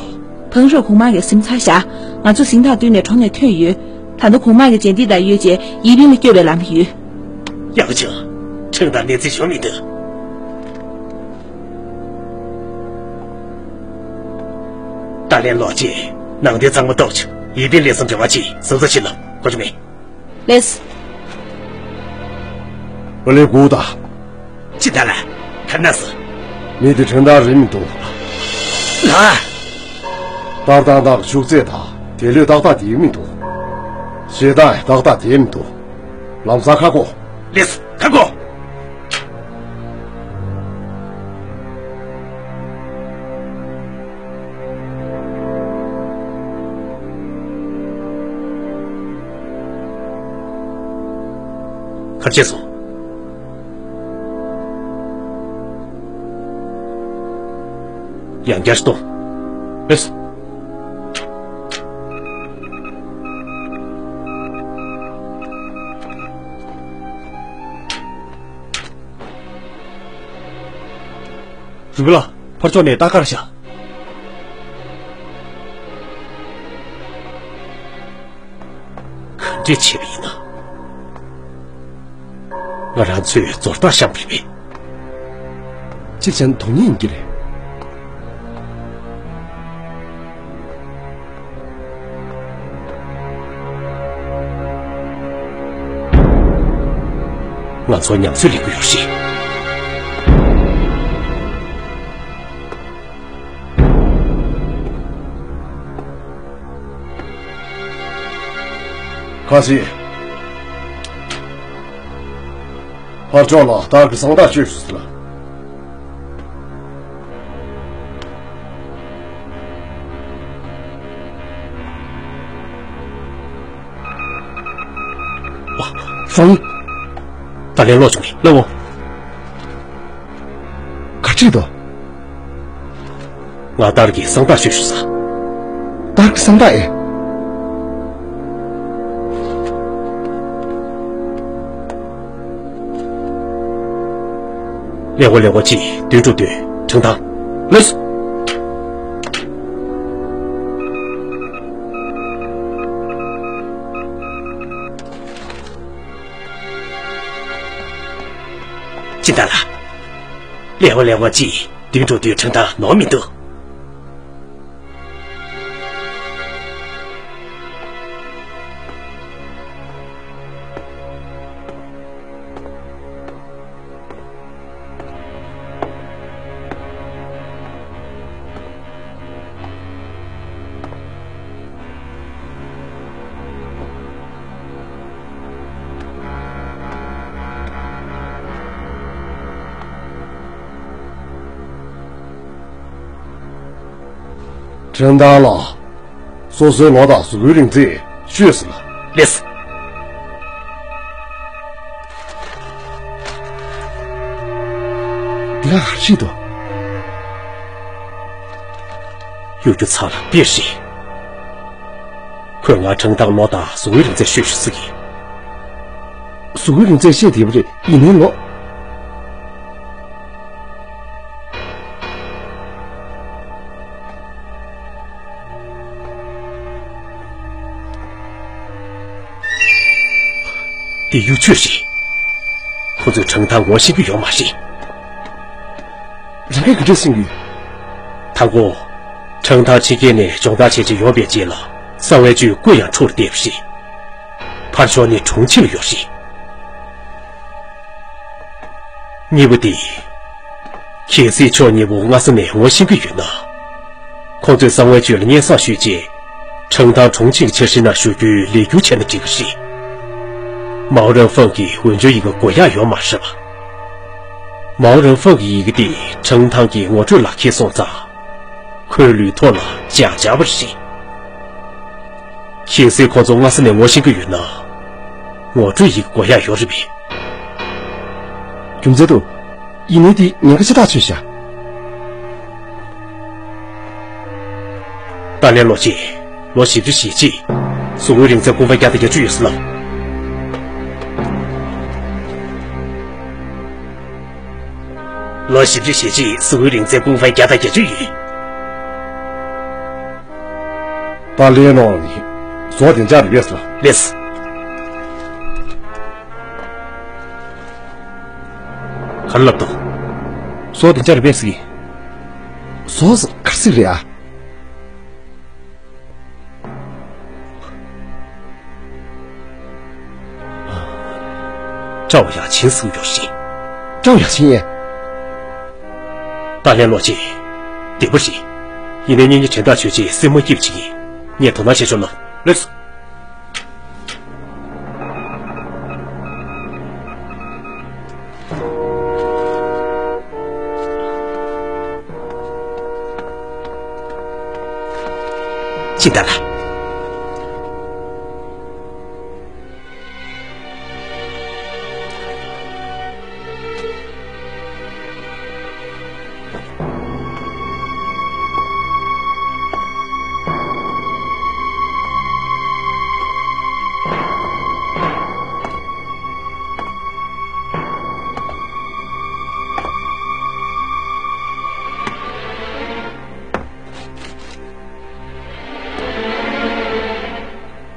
བང་ཧྲོས་གོང་མ་གིས་ཟིན་ཚར་བཞག་ང་ཚོ་ཟིང་རྟགས་བསྟུན་ནས་གྲོང་ནས་ཐོན་ཡོད། ད་ལྟ་གོང་མ་གི་རྗེས་འདེད་དང་ཡོད་ཅེས་ཡིན་པིན་ལ་བསྐྱོད་པའི་ལམ་ཡོད། ཡག་བྱུང་། ཁྲིམས་དང་གནས་ཚུལ་ཞུ་མི་འདུག་ད་ལན་ལོག་རྗེས་ནང་དོན་ཚང་མ་རྟོགས་བྱུང་། ཡིན་པིན་ལས་སམ་འབྲེལ་བ་བྱེད། ཟུར་ཟ་ཕྱིན་ལ་གོ་ཆོད་མེད། ལེས། ཨ་ལེ་གུ་ད། ཅི་ད་ལ། ཁ་ན་སི། མི་དེ་ཁྲིམས་ཐག་རིང་མི་འདུག་ལ། ཏག་ཏག་ཏག་ཤུགས་ཚད་དང་དེ་ལོས་ཏག་ཏག་དེ་མི་འདུག་ཞེ་དྲག་ཏག་ཏག་དེ་མི་འདུག་ལམ་སང་ཁ་གོ། ལེས་ཁ་གོ། གར་བྱས་སོང་། ཡང་བསྐྱར་གཏོང་། ལེས། རུ་བི་ལ། ཕར་ཕྱོགས་ནས་ལྟ་གར་བྱ། འདྲེ་བྱས་པ་ཡིན་ན། ང་རང་ཚོས་མཛོར་རྟགས་བཤམས་པ་རེད་པས། ཅིག་བྱས་ན་དོན་ཡིན་གྱི་རེད། ང་ཚོ་ཉམས་ཚོད་ལེན་གྱི་ཡོད་རེད། ཁ་སང་ཕར་ཕྱོགས་ལ་དར་གྱི་གསང་བདག་བཅོལ་ཞུ་ཟེར་ལ། ཧྥང་ཡིག་ད་ལན་ལོག་བྱུང་ངས་ལབ་འོང་། ག་ཅིག་དོ། ང་དར་གྱི་གསང་བདག་བཅོལ་ཞུ་ས། དར་གྱི་གསང་བདག་ཨེ། ལེགས་པོ་ལེགས་པོ་གཅིག་བདུན་དྲུག་བདུན་ཁྲང་ཐང་། ལགས་སོ། སྦྱིན་བདག་ལགས། ལེགས་པོ་ལེགས་པོ་གཅིག་བདུན་དྲུག་བདུན་ཁྲང་ཐང་ནོར་མི་འདུག་ཁྲང་ཐང་ལགས། སོ་སོའི་ལོ་དང་གཟུགས་པོའི་རིང་ཚད་ཤོད་ཟེར་ལ། ལགས་སོ། འདི་ལ་ག་རེ་བྱེད་དོ། གཡོ་སྒྱུ་ཚར་ལ་དཔེ་རེད། ཁོས་ང་ཁྲང་ཐང་ལོ་དང་གཟུགས་པོའི་རིང་ཚད་ཤོད་ཤོད་ཟེར་གི། གཟུགས་པོའི་རིང་ཚད་བཤད་བསྡད་པ་རེད། ཡིན་ནའི་ལོ། འདི་གཡུ་ཆོས་རེད། ཁོ་ཚོས་ཁྲང་ཐང་ངོ་ཤེས་ཀྱི་ཡོད་མ་རེད། རང་གིས་ག་འདྲས་ཤེས་ཀྱི་ཡོད། དང་པོ། ཁྲང་ཐང་ཕྱི་རྒྱལ་ནས་སྦྱོང་བརྡར་བྱེད་ཀྱི་ཡོང་བའི་རྗེས་ལ་གསང་བའི་བཅུད་ཀུན་ཡང་འཕྲོ་བརླག་བསྡད་པ་རེད། ཕར་ཕྱོགས་ནི་གྲོང་ཁྱེར་ལ་ཡོད་རེད། གཉིས་པ་དེ། གལ་སྲིད་ཕྱོགས་གཉིས་པོ་སྔ་ས་ནས་ངོ་ཤེས་ཀྱི་ཡོད་ན། ཁོང་ཚོས་གསང་བའི་བཅུད་ལ་སྙན་སེང་ཞུས་རྗེས། ཁྲང་ཐང་གྲོང་ཁྱེར་གྱི་འཆར་གཞི་ནང་ཞུགས་རྒྱུའི་ལས་འགུལ་བྱས་ན་འགྲིག་གི་རེད། མའོ་རན་ཧྥང་གིས་འོས་སྦྱོར་ཡི་གེ་དགོས་ཡག་ཡོད་མ་རེད་པ། མའོ་རན་ཧྥང་གི་ཡི་གེ་དེ་ཁྲང་ཐང་གི་ངོ་སྤྲོད་ལག་ཁྱེར་སོང་ཙང་། ཁོའི་ལུས་ཐོག་ལ་འཇགས་འཇགས་པ་རེད། གལ་སྲིད་ཁོང་ཚོ་སྔ་ས་ནས་ངོ་ཤེས་ཀྱི་ཡོད་ན། ངོ་སྤྲོད་ཡི་གེ་དགོས་ཡག་ཡོད་རེད་པས། རྒྱུ་མཚན་འདུག་ཡིན་ནའི་དེ་ཉེན་ཁ་ཆེ་ཐག་ཆོད་ཤག་ཏཱ་ལའི་ལོ་ཆེ། ལོ་བཞི་བཅུ་ཞེ་གཅིག་གཟུགས་པོའི་རིང་ཚད་ཀུན་ཕན་བརྒྱ་དང་བརྒྱད་ཅུ་ཡོད་ཟེར་ལབ། ལོ་བཞི་བཅུ་ཞེ་གཅིག་གཟུགས་པོའི་རིང་ཚད་ཀུན་ཕན་བརྒྱ་དང་བརྒྱད་ཅུ་ཡོད། ཏཱ་ལའི་ལོ་ནི་བཟོ་བདེ་འཇགས་རེད་པས་ལ། ལགས་སོ། ག་རེ་ལབ་འདུག་བཟོ་བདེ་འཇགས་རེད་པས་ཟེར་གི། བཟོ་ཟེར་ག་རེ་ཟེར་གི་རེད་ཨ། ཀྲའོ་ཡ་ཆིན་གསུངས་ཡོད་རེད། ཀྲའོ་ཡ་ཆིན་ཡ། ཏཱ་ལའི་ལོ་ཆེ། བདེ་པོ་རེད། ཡིན་ནའི་གཉེན་ཉེ་དྲན་ཐག་ཆོད་ཅིག་སེམས་མ་སྐྱིད་པ་བྱེད་ཀྱི། ངས་དོ་སྣང་བྱེད་ཆོག་ལ། ལགས་སོ། ཅི་ལྟར།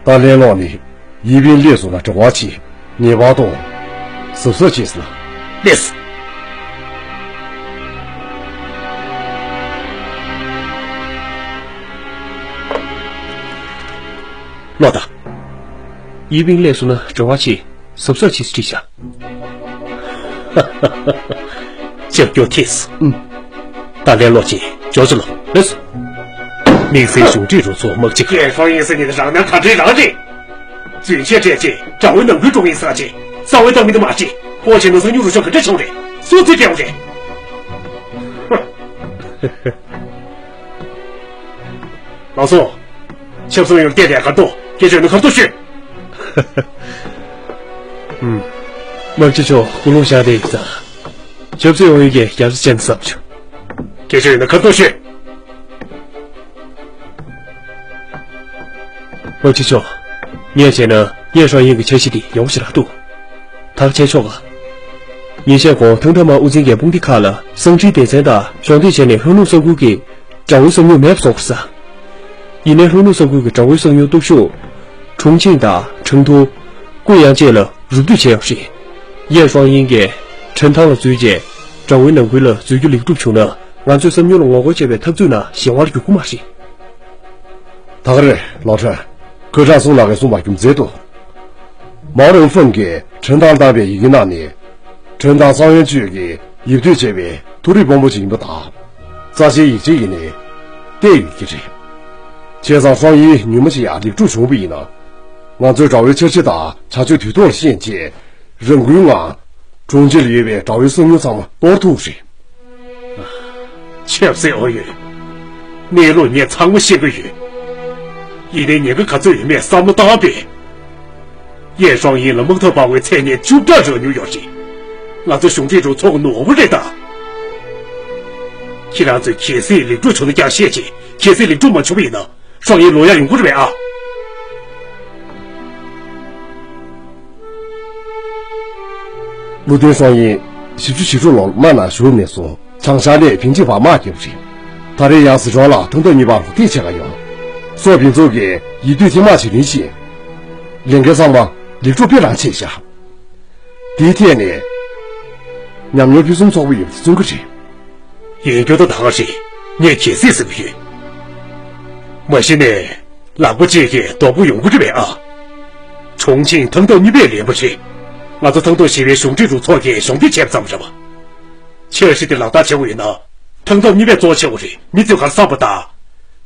ཏཱ་ལའི་ལོ་ནི། ཡིན་པིན་སླེབས་སོང་ན་དྲི་བ་ཆེ། ངེས་པར་དུ་གཟབ་གཟབ་བྱས་ཟིན་ལ། ལེགས། ལོག་ད། ཡིན་པིན་སླེབས་སོང་ན་དྲི་བ་ཆེ། གཟབ་གཟབ་བྱས་ཟིན་བྲིས་བཞག། ལྕགས་ཀྱོག་ཐིས། ཨུམ། ད་ལན་ལོག་ཅིག་ཇོ་ཇོ་ལོ། ལེགས། དམིགས་བསལ་གཞུང་འབྲེལ་རུ་ཚོགས་དམག་སྤྱི། ཡན་ཧྲོང་ཡིན་ཟེར་ཉིན་རང་ནང་ག་འདྲའི་རང་རེད། རྫུན་ཆད་སྤྲད་ཅིག་དགྲ་བོའི་ནང་ཁུལ་འགྲོ་ཡིན་ཟེར་ཅིག་གསང་བའི་བཏང་མི་འདི་མ་བྱེད། ཕོ་བྱས་ན་སང་ཉིན་རུ་ཤོག་ག་འདྲ་བྱུང་རེད། སུ་ཚེ་སྤྲད་འོ་རེད། ལགས་སོ། ཆབ་སྲིད་ཡོད་བལྟས་ཏེ་གར་ཐོག་སྐད་ཆ་ཡོད་ན་གར་ཐོག་ཤོད། ཨུམ། དམག་སྤྱི་མཆོག་སྐུ་རླུང་བཞག་དེ་ཡིན་ཙང་། ཆབ་སྲིད་ཡོང་ཡུལ་གྱི་རྒྱབ་ས་ཅན་བསམ་བྱུང་། སྐད་ཆ་ཡོད་ན་གར་ཐོག་ཤོད། དམག་སྤྱི་མཆོག་ངས་བྱས་ན་ཡན་ཧྲོང་ཡིན་གྱི་འཆར་གཞི་དེ་ཡག་པོ་ཞིག་རག་འདུག་ཐག་བཅད་ཆོག་ག་ཉིན་ཤས་གོང་ཐང་ཐང་མ་དབུ་འཛིན་གྱི་དཔུང་སྡེ་ཁག་ལ་གསང་འཕྲིན་སྡེ་ཚན་དང་གཞུང་འབྲེལ་བྱས་ནས་ལྷོ་ནུབ་ས་ཁུལ་གྱི་དགྲ་བོའི་གསང་མྱུལ་མེད་པ་བཟོ་དགོས་ས། ཡིན་ནའི་ལྷོ་ནུབ་ས་ཁུལ་གྱི་དགྲ་བོའི་གསང་མྱུལ་སྟོབས་ཤུགས། ཁྲུང་ཆིང་དང་ཁྲང་ཏུའུ། ཀུན་དབྱང་བཅས་ལ་རུབ་བཏུད་བྱས་ཡོད་རེད། ཡན་ཧྲོང་ཡིན་གྱིས་ཁྲིན་ཐང་ལ་འཛུལ་རྗེས་དགྲ་བོའི་ནང་ཁུལ་ལ་འཛུལ་རྒྱུ་ལེགས་གྲུབ་བྱུང་ན་ང་ཚོས་གསང་མྱུལ་ལ་ངོ་རྒོལ་བྱེད་པའི་འཐབ་རྩོད་ནང་ཞན་དབང་འགྱུར་གྱི་མ་རེད། ད་ག་རེད་ལོ་ཁྲ། ཁོས་ཁྲང་སུང་ལགས་ཀྱིས་གསུངས་པ་རྒྱུ་མཚན་འདུག་མའོ་རུང་ཧྥུང་གིས་ཁྲིན་ཐང་བཏང་བའི་ཡི་གེ་ནང་ནས། ཁྲིན་ཐང་སང་ཡོན་ཅུས་ཀྱིས་ཡིབ་སྡོད་བྱས་པའི་མཐོ་རིས་དཔོན་པོ་ཞིག་ཡིན་པ་དང་། རྩ་ཆེའི་ཡིག་ཆའི་ཡིན་ནའི་བལྟས་ཡོད་ཀྱི་རེད། བྱས་ཙང་ཧྲང་ཡིས་ཉུང་མ་ཞིག་ཡང་ལེགས་གྲུབ་བྱུང་བ་ཡིན་ན། ང་ཚོས་དགྲ་བོའི་འཆར་གཞི་དང་བྱ་སྤྱོད་དུས་ཐོག་ལ་ཤེས་རྗེས། རང་འགུལ་ངང་གྲོང་ཁྱེར་ལ་ཡོད་པའི་དགྲ་བོའི་གསང་མྱུལ་ཚང་མ་གཏོར་ཐུབ་རེད། ཆབ་སྲིད་ཨོ་ཡོད། གནས་ལུགས་ངས་ཚང་མ་ཤེས་ཀྱི་ཡོད། ཡིན་ནའི་ཉེན་ཁ་ག་ཚོད་ཡོད་མེད་བསམ་བློ་བཏང་བས། ཡན་ཧྲོང་ཡིན་ལ་དམག་འཐབ་འབར་བའི་མཚན་སྙན་བཅུ་ཕྲག་རག་མྱོང་ཡོད་རེད། ང་ཚོ་གཞུང་འབྲེལ་རུ་ཚོགས་ཀྱི་ནོར་བུ་རེད་ད། ཁྱེད་རང་ཚོས་གལ་སྲིད་ལེགས་གྲུབ་བྱུང་ན་ཀྱང་བཤད་ཅིག་གལ་སྲིད་ལེགས་གྲུབ་མ་བྱུང་བ་ཡིན་ན་ཧྲོང་ཡིན་ལོག་ཡག་ཡོང་གི་རེད་པས་ཨ། ལུའུ་ཏུན་ཧྲོང་ཡིན་བཞི་བཅུ་ཞེ་དྲུག་ལོར་དམག་ནང་ཞུགས་ནས་བཟུང་བྱང་ཤར་ནས་ཕིང་ཅི་བར་དམག་བརྒྱབ་པ་རེད། ད་རེས་ཡང་ཟི་ཁྲོན་ལ་ཐང་ཐང་གཉིས་པ་ལོག་འདེད་བྱེད་ག་ཡོང་། སོག་ཕིང་ཚོགས་ཀྱིས་ཡིད་སྡུད་ཐེངས་མ་བྱེད་རིན་བཞིན། ལས་འགན་ཚང་མ་ལེགས་གྲུབ་དཔེ་རང་ཆེ་བཞག་དེའི་ཐད་ནས་ཉམས་མྱོང་ཕུན་སུམ་ཚོགས་པོ་ཡོད་པ་མཚོན་གྱི་རེད། ཡིན་རྒྱུ་ད་ད་ག་རེད། ངས་གལ་སྲིད་ཟེར་གྱི་ཡོད། མ་གཞི་ནས་ལག་པ་གཅིག་གིས་རྡོག་པོ་ཡོང་གི་རེད་པས་ཨ། ཁྲུང་ཆིང་ཐང་ཐང་གཉིས་པས་ལེན་པ་རེད། ང་ཚོ་ཐང་ཐང་བཞི་པའི་གཞུང་འབྲེལ་རུ་ཚོགས་ཀྱིས་གཞོགས་འདེགས་བྱས་པ་ཙམ་རེད་པ། འཆར་གཞི་དེ་ལག་བསྟར་བྱེད་དགོས་ཡོད་ན། ཐང་ཐང་གཉིས་པས་གཙོ་ཆེ་བོ་རེད། མི་ཚོས་ག་རེ་བསམ་པ་དང་།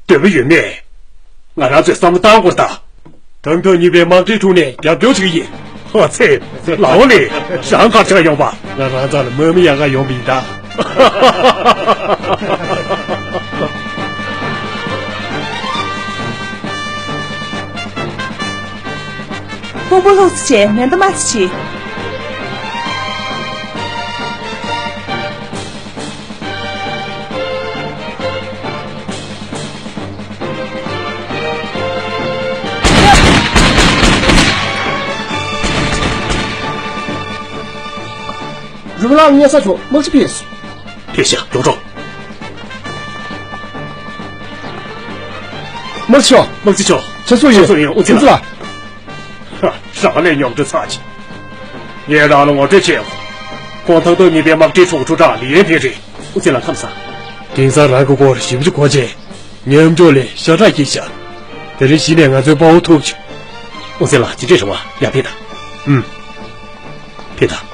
འདོད་པ་ཡོད་མེད། ང་རང་ཚོས་བསམ་བློ་བཏང་དགོས་ད། ཐང་ཐང་གཉིས་པའི་དམག་གྲའི་དྲུང་ནས་རྒྱབ་སྐྱོར་བྱེད་ཀྱི་ཡིན། ཨོ་ཚེ། ལའོ་ལི། རང་ག་རེ་བྱེད་ག་ཡོང་པ། ང་རང་ཚོ་ལ་དམག་མི་གཡར་ག་ཡོང་པ་ཡིན་ད། དཔོན་པོ་ལྷུག་ཙམ་བྱས་མེ་མདའ་དམར་ཙམ་བྱེད། རུ་ལགས་སྙན་ས་བྱུང་། དམག་སྤྱི་ཕེབས་སོང་། ཕེབས་ཤག་ཡོང་རོགས། དམག་སྤྱི་མཆོག་དམག་སྤྱི་མཆོག་ཕྱག་སོ་ཡོད། ཕྱག་སོ་ཡོད། དབུ་འཛིན་ལགས། ལགས། ཧ། རང་ལས་མྱོང་འདྲ་ཚ་ཆེ། ངས་རང་ལ་ངོ་སྤྲོད་བྱས། ཁོང་ཐང་ཐང་གཉིས་པའི་དམག་གྲའི་ཁྲུང་ཁྲུང་ཀྲང་ལི་ཡན་ཕིང་རེད། དབུ་འཛིན་ལགས་ཁམས་བཟང་། དེང་སང་རང་གི་སྐོར་ཞིབ་ཅིག་གོ་རྗེས། ཉམས་འགྲོ་ལས་ཤ་ཁྲག་སྐྱེས་ཤག་དེ་རིང་གཞི་ནས་ང་ཚོའི་དཔའ་བོ་ཐུག་བྱུང་། དབུ་འཛིན་ལགས་ཇི་འདྲའི་རེད་པ། ཡར་ཕེབས་དང་། ཨུམ། ཕེབས་དང་།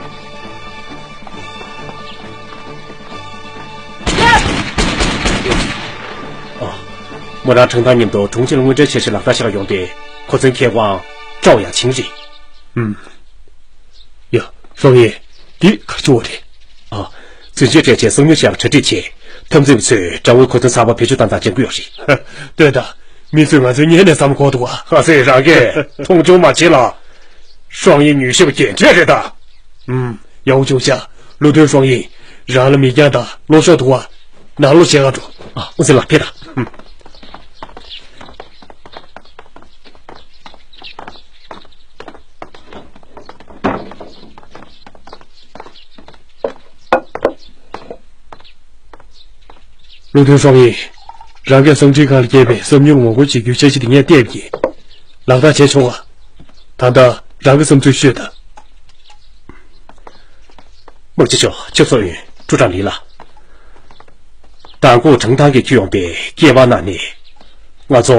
ཨ། མོ་རང་ཁྲང་ཐང་མཉམ་དུ་གྲོང་ཁྱེར་དངུལ་འབྲེལ་འཆར་གཞི་ལག་བསྟར་བྱེད་ག་ཡོང་སྟེ། ཁོ་ཚོའི་མཁས་དབང་ཀྲའོ་ཡང་ཆིང་རེད། ཨུམ། ཡ། ཧྲོང་ཡེ། འདི་ག་རེ་བྱུང་བ་རེད། ཨ། རྫུན་ཆོས་སྤྲད་བྱས་གསང་མྱུལ་བྱས་པ་གྲ་སྒྲིག་བྱས། འཐབ་འཛིང་པ་ཚོས་དགྲ་བོའི་གོ་མཚོན་ཚང་མ་བེད་སྤྱོད་བཏང་སྟངས་སྦྱང་གི་ཡོད་རེད། ལྟོས་དང་། མི་ཚོས་ང་ཚོའི་སྙན་ནས་བསམ་གོ་འདུག་ག་ཨ་ཙི། རང་གིས་མཐོང་ཆུང་མ་བྱེད་ལ། ཧྲོང་ཡེ་མྱུལ་ཞིབ་པ་རྒན་གྲས་རེད་ད། ཨུམ། ཡག་པོ་བྱུང་ཤག་ལུའུ་ཐུན་ཧྲོང་ཡིན། རང་ལ་མིག་རྒྱང་དང་ལོ་ཤོག་འདུག་ག་ནང་ལོགས་བྱས་ག་འགྲོ། ཨ། དབུ་འཛིན་ལགས་ཕེབས་དང་། ཨུམ། ལུའུ་ཐུན་ཧྲོང་ཡིན། རང་གིས་གསང་འཕྲིན་ཁང་ལ་སྐྱེས་པའི་གསང་མྱུལ་ངོ་རྒོལ་བྱེད་རྒྱུའི་འཆར་གཞི་དེ་ངས་བལྟས་པ་ཡིན། ལག་བསྟར་བྱས་ཆོག་ག་ད་ལྟ་རང་གི་བསམ་ཚུལ་ཤོད་དང་། དམག་སྤྱི་མཆོག་ཆབ་སྲིད་ཨུ་ཡོན་ཀྲུའུ་ཀྲང་ལི་ལགས། མདང་དགོང་ཀྲང་ཐང་གིས་འཁྱེར་ཡོང་པའི་སྐྱེལ་པ་ནང་ནས་ང་ཚོ་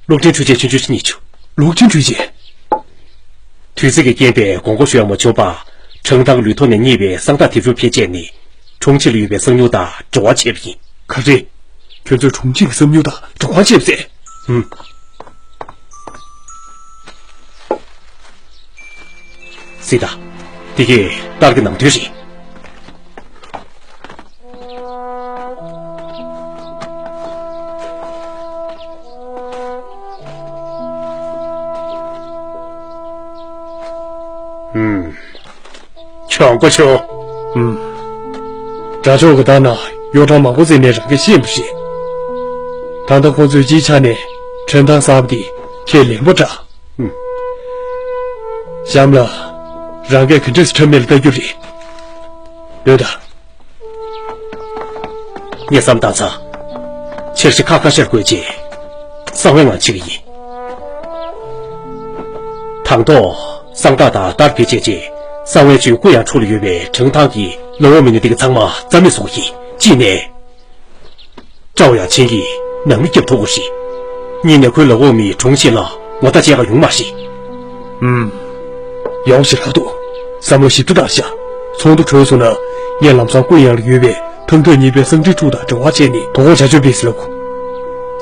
ལུགས་མཐུན་འཕྲུལ་ཆས་ཆུང་ཆུང་ཞིག་རྙེད་བྱུང་། ལུགས་མཐུན་འཕྲུལ་ཆས། དུས་ཚོད་ཀྱི་རྐྱེན་པས་དགོངས་སྐོར་ཞུ་ཡ་མ་བྱུང་བར་ཀྲང་ཐང་ལུས་ཐོག་ནས་རྙེད་པའི་གསང་བདག་དེབ་གཟུགས་ཕལ་ཆེར་ནི་གྲོང་ཁྱེར་ལ་ཡོད་པའི་གསང་མྱུལ་དང་འབྲེལ་བ་ཆད་པ་ཡིན། ག་རེ། ཁྱོད་ཚོས་གྲོང་ཁྱེར་གྱི་གསང་མྱུལ་དང་འབྲེལ་བ་ཆད་པ་ཟེར། ཧུམ། སྲིད་ད། འདི་གའི་ཏར་གྱི་ནང་དོན་རེད། ཧུམ། གྱོང་པོ་ཆུང་། ཧུམ། དགྲ་ཕྱོགས་ཀྱི་ལྟར་ན་གཡོ་ཁྲམ་མང་པོ་བཙལ་ནས་རང་གིས་ཤེས་པ་རེད། ད་ལྟ་ཁོ་ཚོས་སྤྱིའི་ཆ་ནས་ཁྲིམས་ཐང་གསར་པ་དེ་ཁས་ལེན་པོ་འདྲ། ཧུམ། གཤམ་ལ་རང་གིས་ག་འདྲས་ཁྲིམས་མེད་ལ་ལྟ་རྒྱུ་རེད། ལོས་དང་། ངས་བསམ་བཏང་ཚར། འཆར་གཞི་ཁ་ཁ་ཤར་དགོས་རྗེས། གསང་བའི་ངང་བྱེད་ཀྱི་ཡིན། དང་ཐོག་གསང་བདག་དང་ལྟར་བེད་སྤྱད་རྗེས་གསང་བའི་ཇུས་ཀུ་ཡང་ཁྲོ་ལ་ཡོད་པའི་ཁྲང་ཐང་གིས་ལག་འོག་མའི་ནུས་ལྡན་གྱི་ཚང་མ་རྩ་མེད་བཟོ་གི་ཡིན། གཅིག་ནས། ཀྲའོ་ཡང་ཆིན་གྱིས་ནང་མི་སྐྱོབ་ཐུབ་ཀྱི་རེད། གཉིས་ནས་ཁོའི་ལག་འོག་མའི་གྲོང་ཁྱེར་ལ་ངོ་རྟགས་བཅས་ག་ཡོང་མ་རེད། ཨུམ། ཡག་པོ་ཞིག་ལབ་འདུག་བསམ་བློ་ཞིབ་ཏུ་བཏང་ཤག་ཚོགས་འདུ་གྲོལ་སོང་ན་ངས་ལམ་སང་ཀུན་ཡང་ལ་ཡོད་པའི་ཐང་ཐོག་གཉིས་པའི་གསང་འཕྲིན་ཕྲུག་དང་འབྲེལ་བ་བྱས་ནས་དོ་དགོང་བྱ་སྤྱོད་སྤེལ་ཟེར་ལབ།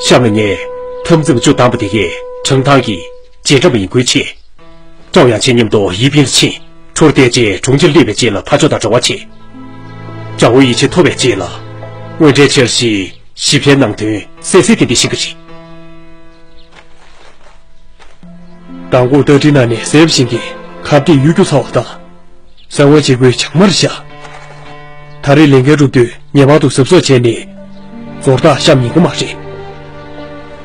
གཤམ་ལ་ངས་འཐབ་འཛིང་བཅུ་བཏང་པ་དེ་གས་ཁྲང་ཐང་གི་རྗེས་འབྲང་པ་ཡིན་ཁུལ་བྱས། ཀྲའོ་ཡང་ཆིན་མཉམ་དུ་ཡི་ཕིང་ལ་ཕྱིན། ཁྲོར་བལྟས་རྗེས་གྲོང་ཁྱེར་སླེབས་པའི་རྗེས་ལ་ཕར་ཕྱོགས་དང་འབྲེལ་བ་བྱས། དགྲ་བོའི་ཡིད་ཆེས་ཐོབ་པའི་རྗེས་ལ། དངོས་འབྲེལ་འཆར་གཞི་ཞིབ་ཕྲའི་ནང་དོན་གསལ་གསལ་ཏན་ཏན་ཤེས་ཀྱི་རེད། མདང་དགོང་ཏ་ཏི་ནང་ནས་གསལ་པོ་ཤེས་ཀྱི་ཁ་གཏད་གཡུག་རྒྱུ་ཚར་བ་དང་། གསང་བའི་བྱེད་སྒོའི་བྱང་མར་བཞག་ད་རེས་ལས་འགན་སྒྲུབ་དུས་ངེས་པར་དུ་གཟབ་གཟབ་བྱས་ནས་ཛོར་ཐག་གཤམ་ཉན་གི་མ་རེད།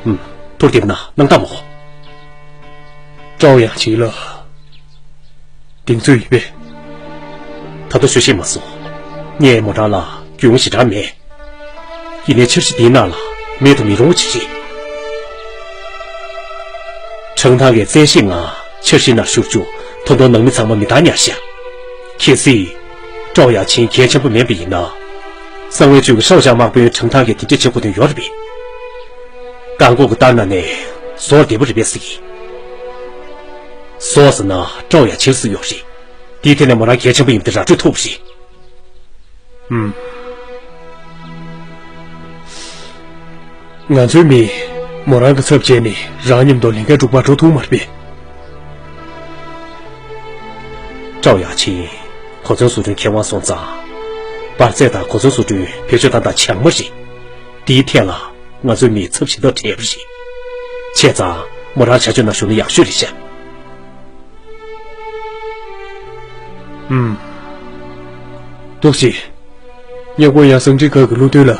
ཧུམ། ཐུགས་བདེ་པོ་ན་སྣང་དག་མ་གོ། ཀྲའོ་ཡང་ཆིན་ལ། གདེང་ཚོད་ཡོད་པས། ད་དུང་ཤོད་ཤེས་མ་སོང་། ངས་མོ་ཊ་ལ་རྒྱུས་མངའ་ཞེ་དྲག་མེད། ཡིན་ནའི་འཆར་གཞི་འདིའི་ནང་ལ་མེད་དུ་མི་རུང་བ་ཅིག་རེད། ཁྲང་ཐང་གིས་བཙན་ཤེད་ངང་འཆར་གཞིའི་ནང་ཞུགས་རྒྱུ་ཐོག་མཐའ་ནང་མི་ཚང་མ་མི་རྟག་ཉར་ཤག་གལ་སྲིད་ཀྲའོ་ཡང་ཆིན་གལ་ཆེན་པོ་མིན་པ་ཡིན་ན། གསང་བའི་ཅུས་ཀྱི་ཧྲའོ་ཞང་དམག་དཔོན་ཁྲང་ཐང་གིས་དེ་འདྲ་བྱེད་དགོས་དོན་ཡོད་རེད་པས། རྐང་འཁོར་གྱི་ལྟར་ན་ནས་ཟོར་བདེ་པོ་རེད་པས་ཟེར་གྱི། ཟོར་ཟེར་ན་ཀྲའོ་ཡང་ཆིན་ཟེར་ཡོད་རེད། དེའི་ཐད་ནས་མོ་རང་གལ་ཆེན་པོ་ཡིན་པ་དེ་ར་སྤྲོད་ཐུབ་རེད། ཧུམ། ང་ཚོའི་མིས་མོ་རང་གི་ཚབ་བྱས་ནས་རང་མཉམ་དུ་ལས་འགན་སྒྲུབ་པར་འགྲོ་ཐུབ་མ་རེད་པས། ཀྲའོ་ཡང་ཆིན་གོ་མཚོན་བཟོ་སྐྲུན་མཁས་དབང་སོང་ཙང་། འབར་རྫས་དང་གོ་མཚོན་བཟོ་སྐྲུན་བེད་སྤྱོད་གཏང་སྟངས་བྱང་མ་རེད། དེའི་ཐད་ལ་ང་ཚོའི་མིས་ཚབ་ཞེ་དྲག་བྲལ་བ་རེད། བྱས་ཙང་མོ་རང་བྱ་སྤྱོད་ནང་ཞུགས་ན་ཡག་ཤོས་རེད་ཤག་ཨུམ། ཏོག་ཙི། ངས་ཀུན་ཡང་གསང་འཕྲིན་ཁང་གི་བློ་མཐུན་ལ་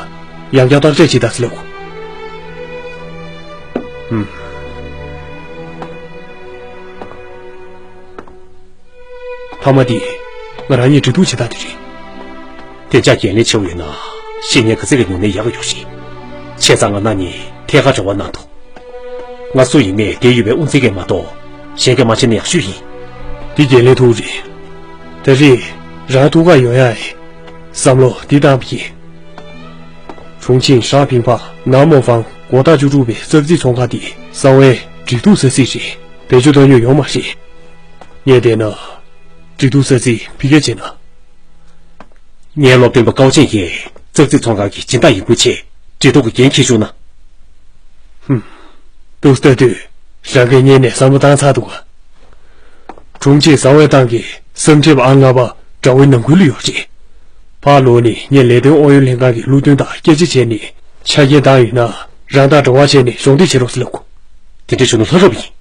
ཡང་བསྐྱར་བརྟག་དཔྱད་བྱེད་དང་ཟེར་ལབ། ཨུམ། ཕ་མ་འདི་ང་རང་གཉིས་འབྲེལ་གཏུག་བྱེད་སྟངས་དེ་རེད། བདེ་འཇགས་འགན་ལེན་བྱེད་འོས་ན་བཤེས་གཉེན་ག་ཚད་ཀྱི་ཉུང་ནས་ཡག་གི་ཡོད་རེད། བྱས་ཙང་ང་རང་གཉིས་ཐད་ཀར་འབྲེལ་བ་གནང་དང་། ང་སུ་ཡིན་ནས་དེར་ཡོད་པའི་དབུ་འཛིན་གྱིས་མ་གཏོགས་གཞན་གྱིས་མ་བྱས་ན་ཡག་ཤོས་ཡིན། འདི་འགན་ལེན་ཐུབ་རེད། ད་རེས་རང་ཐུགས་ཁག་ཡོང་ཡ་ཡིན། བསམ་བློ་འདི་བཏང་བ་ཡིན། ཁྲུང་ཆིང་ཧྲ་ཕིང་ཕ་ནང་མོ་ཧྥང་མགོ་ཐག་བཅུ་དྲུག་པའི་ཙག་ཙིག་ཚོང་ཁང་འདི་གསང་བའི་འབྲེལ་གཏུག་ས་ཚིགས་རེད། བེད་སྤྱོད་གཏོང་རྒྱུ་ཡོད་མ་རེད། ངས་བལྟས་ན། འབྲེལ་གཏུག་ས་ཚིགས་ཕ་གིར་བྱས་ན། ངའི་སློབ་སྟོན་པ་ཀའོ་ཅན་གྱིས་ཙག་ཙིག་ཚོང་ཁང་གི་སྦྱིན་བདག་ཡིན་ཁུལ་བྱས་འབྲེལ་གཏུག་གི་འགན་འཁྱེར་བཅུག་ན། ཧུམ། འདུག་ལྟ་དུས་རང་གིས་སྔོན་ནས་བསམ་བློ་བཏང་ཚར་འདུག་ག་ཁྲུང་ཆིང་གསང་བའི་ཏང་གི་གསང་ཁྲིམས་ཨང་ལྔ་པ་དགྲ་བོའི་ནང་ཁུལ་ལ་ཡོད་ཅིང་། ཕར་ལོག་ནས་ངས་ལས་དོན་ཨང་གཡོན་ལྷན་ཁང་གི་བློ་མཐུན་དང་སྐད་ཆ་བྱས་ནས་ཆ་རྐྱེན་བཏང་ཡོད་ན་རང་དང་འབྲེལ་བ་བྱས་ནས་གཞོགས་འདེགས་བྱེད་རོགས་ཟེར་ལབ་གོ། དེ་འདྲ་བྱུང་ན་ལྷ་རབ་ཡིན།